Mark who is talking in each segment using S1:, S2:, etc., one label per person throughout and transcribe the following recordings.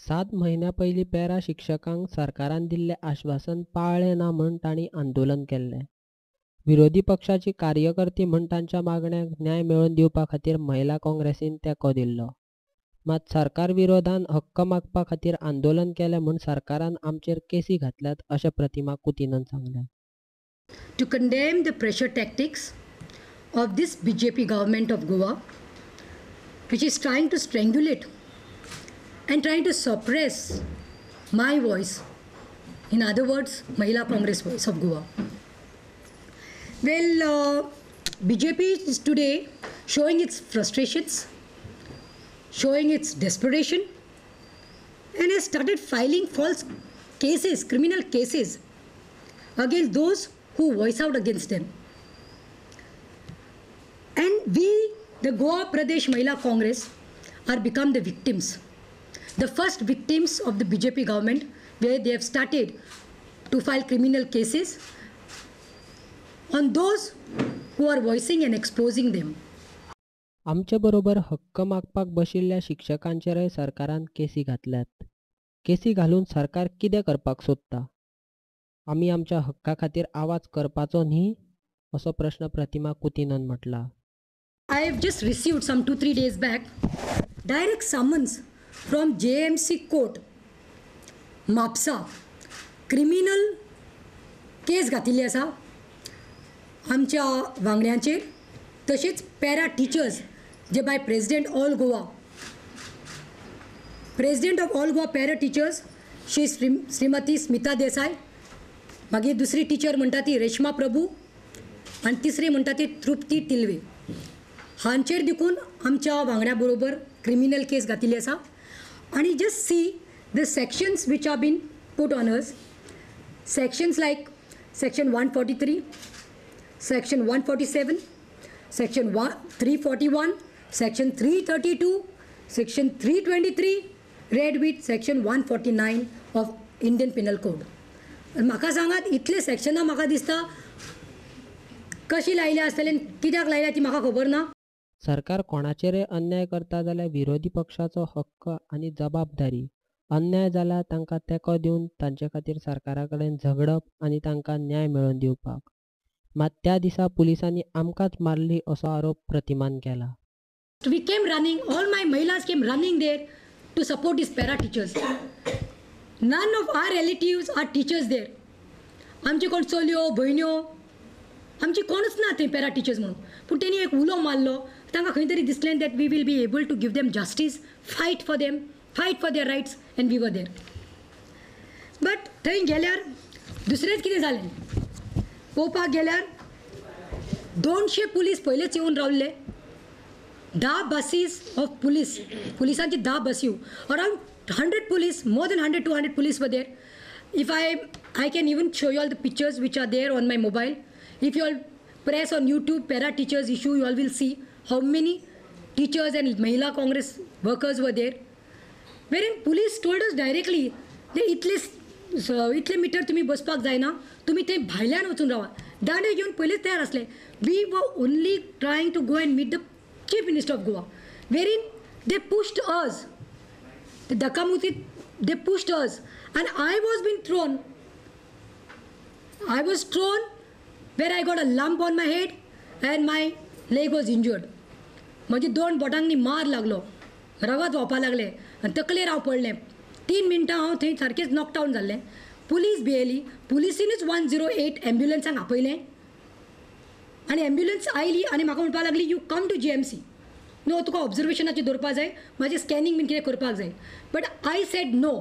S1: 7 म्हयन्यां पयलीं पॅरा शिक्षकांक सरकारान दिल्लें आश्वासन पाळ्ळें ना म्हूण तांणी आंदोलन केल्लें. विरोधी पक्षाची कार्यकर्ती म्हूण तांच्या मागण्यांक न्याय मेळोवन दिवपा खातीर महिला काँग्रेसीन तेंको दिल्लो. मात सरकार विरोधान हक्क मागपा खातीर आंदोलन केलें म्हूण सरकारान आमचेर केसी घातल्यात अशें प्रतिमा कुतिन्होन सांगलें.
S2: To condemn the pressure tactics of this BJP government of Goa, which is trying to strangulate and trying to suppress my voice, in other words, Mahila Congress voice of Goa. Well, BJP is today showing its frustrations, showing its desperation, and has started filing false cases, criminal cases, against those who voice out against them. And we, the Goa Pradesh Mahila Congress, are become the victims. The first victims of the BJP government, where they have started to file criminal cases on those who are voicing and exposing them.
S1: आमचे बरोबर हक्क मागपाक बशिल्ल्या शिक्षकांचेरय सरकारान केसी घातल्यात. केसी घालून सरकार कितें करपाक सोदता? आमी आमच्या हक्का खातीर आवाज करपाचो न्ही, असो प्रश्न प्रतिमा कुतिन्होन म्हटला.
S2: I have just received some 2-3 days back direct summons from JMC court, Mapusa. Criminal case घातिल्ली आसा आमच्या वांगड्यांचेर, तशेंच para teachers J by president all Goa, president of all Goa para teachers Shri Shrimati Smita Desai, मागीर दुसरी teacher म्हणटा ती रेश्मा प्रभू, आनी तिसरी म्हणटा ती तृप्ती तिलवे, हांचेर देखून आमच्या वांगड्या बरोबर क्रिमिनल केस घातिल्ली आसा. आनी just see the sections which are been put on us, sections like section 143, section 147, section 341, section 332, section 323, read with section 149 of Indian Penal Code. म्हाका सांगात, इतले सेक्शनां म्हाका दिसता कशी लायल्या आसतली आनी कित्याक लायल्या ती म्हाका खबर ना.
S1: सरकार कोणाचेरय अन्याय करता जाल्यार विरोधी पक्षाचो हक्क आनी जबाबदारी, अन्याय जाल्यार तांकां तेंको दिवन तांचे खातीर सरकारा कडेन झगडप आनी तांकां न्याय मेळोवन दिवपाक. मात त्या दिसा पुलिसांनी आमकांच मारली असो आरोप प्रतिमान केला.
S2: We came running, all my mahilas came running there to support these para teachers. None of our relatives are teachers there. आमचे कोण चलयो भयण्यो आमची कोणूच ना थंय पॅरा टिचर्स म्हणून. पूण तेणी एक उलो मारलो, तांकां खंय तरी दिसलें that we will be able to give them justice, fight for them, fight for their rights, and we were there. But थंय गेल्यार दुसरेंच कितें जालें, पळोवपाक गेल्यार 200 पुलीस पयलेच येवन रावल्ले, 10 बसीस ऑफ पुलीस, पुलिसांची 10 बसी, around 100 police, more than 100-200 police were there. If I can even show you all the pictures which are there on my mobile. If you all press on YouTube para teachers issue, you all will see how many teachers and Mahila Congress workers were there. Wherein police told us directly, ते इतले इतले metre तुमी बसपाक जायना, तुमी थंय भायल्यान वचून रावा. दांडे घेवन पयलींच तयार आसले. We were only trying to go and meet the chief minister of Goa, wherein they pushed us, ते धक्कामुक्की, they pushed us and I was been thrown. I was thrown where I got a lump on my head and my leg was injured. म्हजे 2 बोटांनी मार लागलो, रगत व्हांवपाक लागलें आनी तकलेर हांव पडलें. 3 मिनटां हांव थंय सारकेंच नॉकडावन जाल्लें. पुलीस भियेली, पुलिसीनूच 108 एम्ब्युलन्सांक आपयलें आनी एम्ब्युलन्स आयली आनी म्हाका म्हणपाक लागली, you come to GMC, no तुका ऑब्जर्वेशनाचेर दवरपाक जाय, म्हाजें स्कॅनिंग बीन कितें करपाक जाय. बट I said no,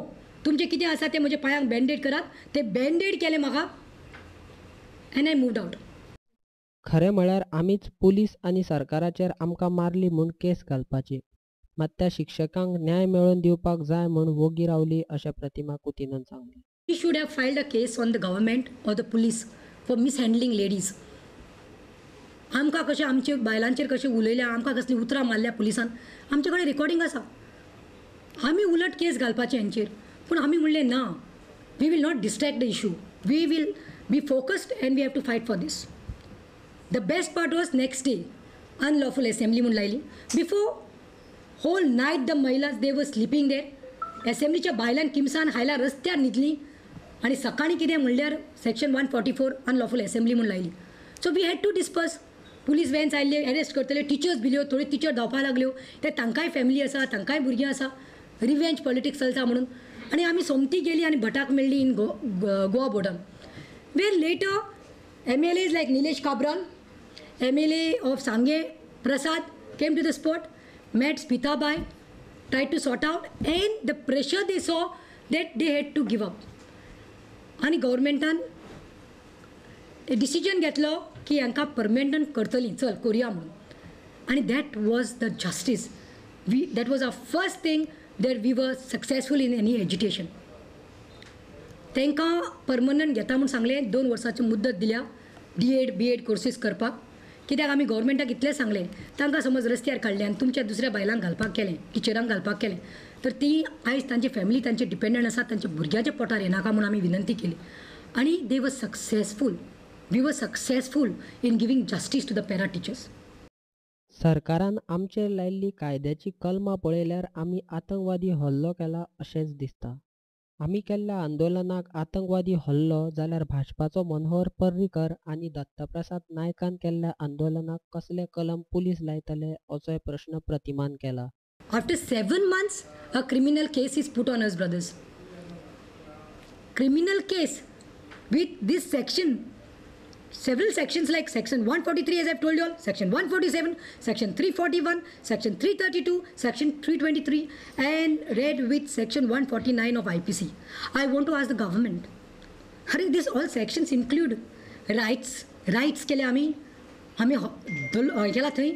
S2: तुमचें कितें आसा तें म्हज्या पांयांक बँडेड करात. ते बँडेड केलें म्हाका and I moved out.
S1: खरें म्हळ्यार आमीच पुलीस आनी सरकाराचेर आमकां मारली म्हूण केस घालपाची, मात त्या शिक्षकांक न्याय मेळोवन दिवपाक जाय म्हूण वोगी रावली अशें प्रतिमा कुतिन्होन सांगलें.
S2: We should have filed a case on the government or the police for mishandling ladies. आमकां कशें आमचे बायलांचेर कशें उलयल्या, आमकां कसलीं उतरां मारल्या पुलिसान, आमचे कडेन रेकॉर्डिंग आसा. आमी उलट केस घालपाचे हेंचेर, पूण आमी म्हणलें ना, we will not distract the issue, we will be focused and we have to fight for this. The best part was next day unlawful assembly म्हूण लायली. Before whole night the mahilas they were sleeping there. एसेंब्लीच्या बायलांक किमसान हायला रस्त्यार न्हिदली आनी सकाळीं कितें म्हणल्यार section 144 unlawful assembly म्हूण लायली. So we had to disperse. Police vans आयिल्ले अरेस्ट करतले, टिचर्स भिल्यो, थोड्यो टिचर धांवपाक लागल्यो, ते तांकांय फॅमिली आसा, तांकांय भुरगीं आसा, रिवेंज पॉलिटिक्स चलता म्हणून. आनी आमी सोमती गेली आनी भटाक मेळ्ळी in Goa border, where later MLAs like Nilesh Cabral, MLA of Sanguem Prasad came to the spot, met Smitabai, tried to sort out, and the pressure they saw that they had to give up. आनी गव्हर्मेंटान decision घेतलो की हांकां permanent करतली, चल करुया म्हणून. आनी that was the justice. We that was our first thing that we were successful in any agitation. तांकां परमनंट घेता म्हूण सांगलें, 2 वर्सांची मुद्दत दिल्या D Ed B Ed courses करपाक. कित्याक आमी गव्हर्मेंटाक इतलें सांगलें, तांकां समज रस्त्यार काडलें आनी तुमच्या दुसऱ्या बायलांक घालपाक केलें, टिचरांक घालपाक केलें, तर ती आयज तांची फॅमिली तांचे डिपेंडंट आसा, तांच्या भुरग्यांच्या पोटार येनाका म्हूण आमी विनंती केली. आनी they were successful. We were successful in giving justice to the para teachers.
S1: सरकारान आमचेर लायिल्ली कायद्याची कलमां पळयल्यार आमी आतंकवादी हल्लो केला अशेंच दिसता. आमी केल्ल्या आंदोलनाक आतंकवादी हल्लो जाल्यार भाजपाचो मनोहर पर्रीकर आनी दत्तप्रसाद नायकान केल्ल्या आंदोलनाक कसले कलम पुलीस लायतले असोय प्रश्न प्रतिमान केला.
S2: After 7 months a criminal case is put on us brothers. Criminal case with this section, several sections like section 143 as I have told you all, section 147, section 341, section 332, section 323 and read with section 149 of IPC. I want to ask the government, Hare, this all sections include rights, rights केले आमी, आमी केला थंय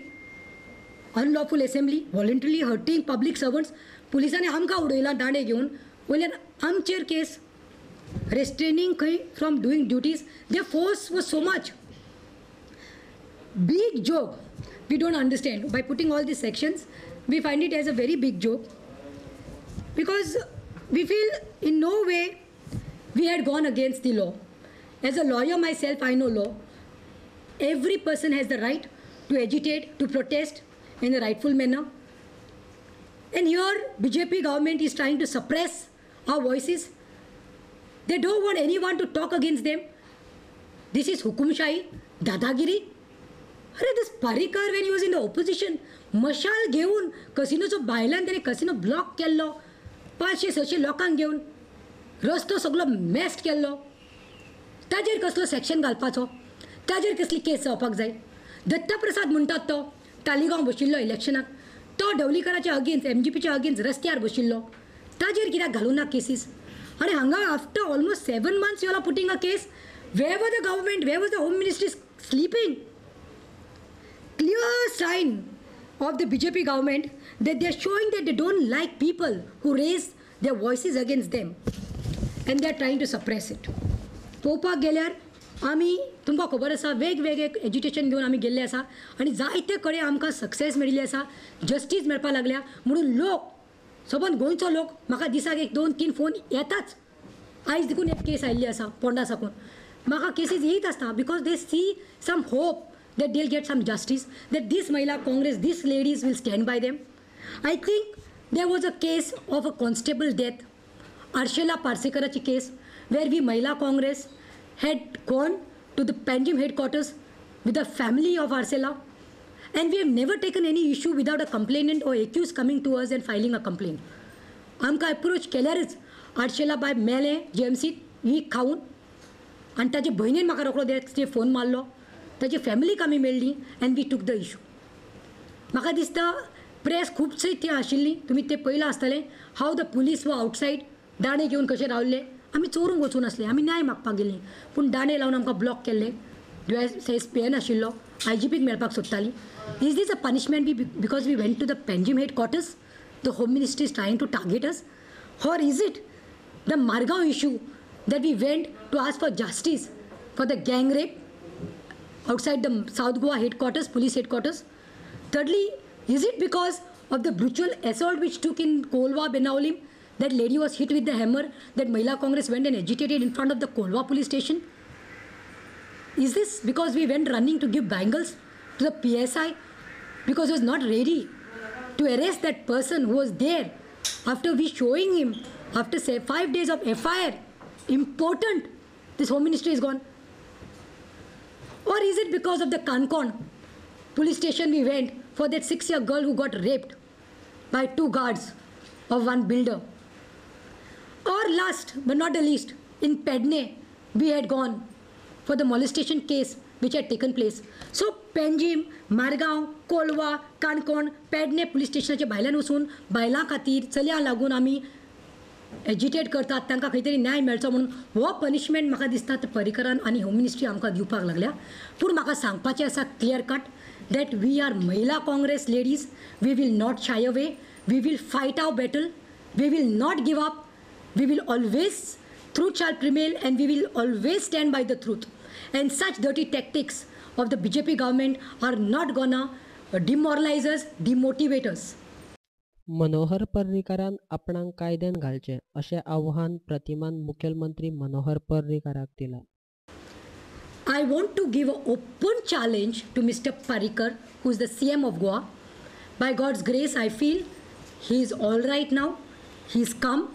S2: unlawful assembly, voluntarily hurting public servants, पुलिसांनी आमकां उडयला दांडे घेवन, वयल्यान आमचेर केस, restraining खंय from doing duties. Their force was so much. Big joke. We don't understand. By putting all these sections, we find it as a very big joke, because we feel in no way we had gone against the law. As a lawyer myself, I know law. Every person has the right to agitate, to protest in a rightful manner. And here BJP government is trying to suppress our voices. They don't want anyone to talk against them. This is hukumshahi, dadagiri. Arey, this Parrikar when he was in the opposition, मशाल घेवन कसिनोचो भायल्यान ताणें casino block केल्लो, 500-600 लोकांक घेवन रस्तो सगलो मॅस्ट केल्लो. ताजेर कसलो सेक्शन घालपाचो, ताजेर कसली केस जावपाक जाय. दत्तप्रसाद म्हणटात तो तालिगांव बशिल्लो इलेक्शनाक, तो ढवलीकराच्या अगेन्स्ट, एमजीपीच्या अगेन्स्ट रस्त्यार बशिल्लो, ताजेर कित्याक घालूं ना केसीस. आनी हांगा after almost 7 months you are putting a case. Where was the government, where was the home ministry sleeping? Clear sign of the BJP government that they are showing that they don't like people who raise their voices against them and they are trying to suppress it. पळोवपाक गेल्यार आमी तुमकां खबर आसा वेगवेगळे education घेवन आमी गेल्ले आसा आनी जायते कडेन आमकां सक्सेस मेळिल्ली आसा, जस्टीस मेळपाक लागल्या. म्हणून लोक सबंद गोंयचो लोक म्हाका दिसाक 1, 2, 3 फोन येताच. आयज देखून एक केस आयिल्ली आसा पोंडा साकून, म्हाका केसीस येयत आसता because they see some hope that they'll get some justice, that this Mahila Congress, these ladies will stand by them. I think there was a case of a constable death, Arshela Parsekarachi case, where we Mahila Congress had gone to the Panjim headquarters with the family of Arshela, and we have never taken any issue without a complainant or accused coming to us and filing a complaint. आमकां approach केल्यारच आरशेला बाय मेलें जीएमसीत वीख खावन, आनी ताजे भयणीन म्हाका रोखडो next day phone मारलो, ताजी फॅमिलीक आमी मेळ्ळी and we took the issue. म्हाका दिसता प्रेस खुबशी ती आशिल्ली, तुमी तें पळयलां आसतलें, how the police were outside दाणे घेवन कशे रावल्ले. आमी चोरूंक वचूं नासले, आमी न्याय मागपाक गेल्लीं, पूण दाणे लावन आमकां ब्लॉक केल्ले. एस पी एन आशिल्लो, आय जी पीक मेळपाक सोदताली. Is this a punishment because we went to the Panjim headquarters? The home ministry is trying to target us? Or is it the Margao issue that we went to ask for justice for the gang rape outside the South Goa headquarters, police headquarters? Thirdly, is it because of the brutal assault which took in Kolwa, Benaulim, that lady was hit with the hammer, that Mahila Congress went and agitated in front of the Kolwa police station? Is this because we went running to give bangles to the PSI because he was not ready to arrest that person who was there After we showing him, after say 5 days of FIR, important, this Home Ministry is gone. Or is it because of the Canacona police station we went for that 6-year girl who got raped by 2 guards of one builder? Or last but not the least, in Pedne, we had gone for the molestation case which had taken place. So Panjim, Margao, Colva, Canacona, Pedne police स्टेशनाच्या भायल्यान वचून बायलां खातीर चलयां लागून आमी agitate करतात, तांकां खंय तरी न्याय मेळचो म्हणून. हो पनिशमेंट म्हाका दिसता ते पर्रीकरान आनी होम मिनिस्ट्री आमकां दिवपाक लागल्या. पूण म्हाका सांगपाचें आसा clear cut that we are Mahila Congress ladies, we will not shy away, we will fight our battle, we will not give up, we will always, truth shall prevail and we will always stand by the truth. And such dirty tactics of the BJP government are not gonna demoralize us, demotivate us.
S1: Manohar पर्रीकारान आपणाक कायद्यान घालचें अशें आव्हान प्रतिमान मुखेलमंत्री मनोहर पर्रीकाराक दिलां.
S2: I want to give an open challenge to Mr. Parrikar, who is the CM of Goa. By God's grace, I feel he is all right now. He is calm,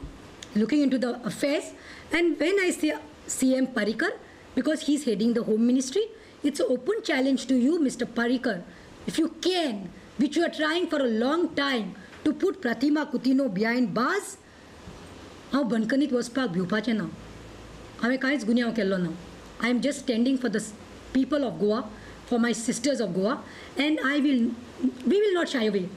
S2: looking into the affairs. And when I say CM Parrikar, because he is heading the Home Ministry, it's an open challenge to you, Mr. Parrikar. If you can, which you are trying for a long time, to put Pratima Coutinho behind bars, हांव बंदखणीत वचपाक भिवपाचें ना. हांवें कांयच गुन्यांव केल्लो ना. I am just standing for the people of Goa, for my sisters of Goa, and we will not shy away.